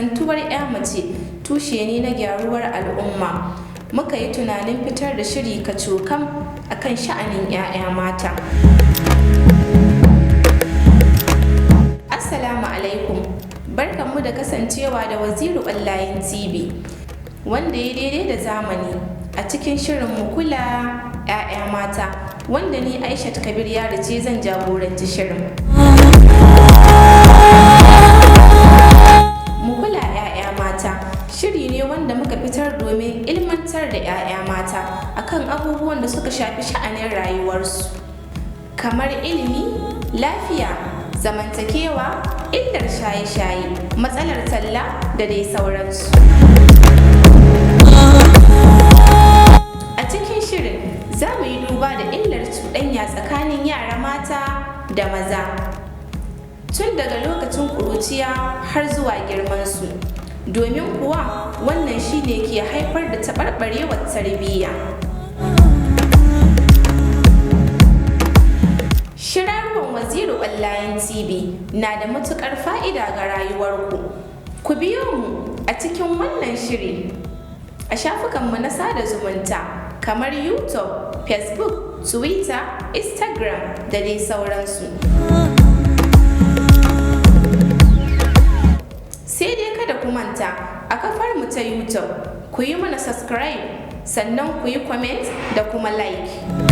Kasantuwar 'ya mace tushe ne na gyaruwar al'umma, muka yi tunanin fitar da shiri kacokam a kan sha'anin 'ya'ya mata. Assalamu alaikum, barkanmu da kasancewa da Waziri Online TV, wanda ya daidai da zamani a cikin shirin mu kula 'ya'ya mata, wanda ni Aishat Kabir Yari ce zan jagoranci shirin. Mu kula 'ya'ya mata shiri ne wanda muka fitar domin ilmantar da 'ya'ya mata akan abubuwan da suka shafi sha'anin rayuwarsu kamar ilimi, lafiya, zamantakewa, illar shaye-shaye, matsalar talla da dai sauransu. A cikin shirin za mu yi duba da illar cuɗanya tsakanin yara mata da maza tun daga lokacin ƙuruciya har zuwa girmansu, domin kuwa wannan shine ke haifar da taɓarɓarewar tarbiyya. Shirarwan Waziri Online TV na da matuƙar fa'ida ga rayuwarku. Ku biyo mu a cikin wannan shiri a shafukanmu na sada zumunta kamar YouTube, Facebook, Twitter, Instagram da dai sauransu. Sai dai kada ku manta a kafar mu ta YouTube ku yi mana subscribe, sannan ku yi comment da kuma like.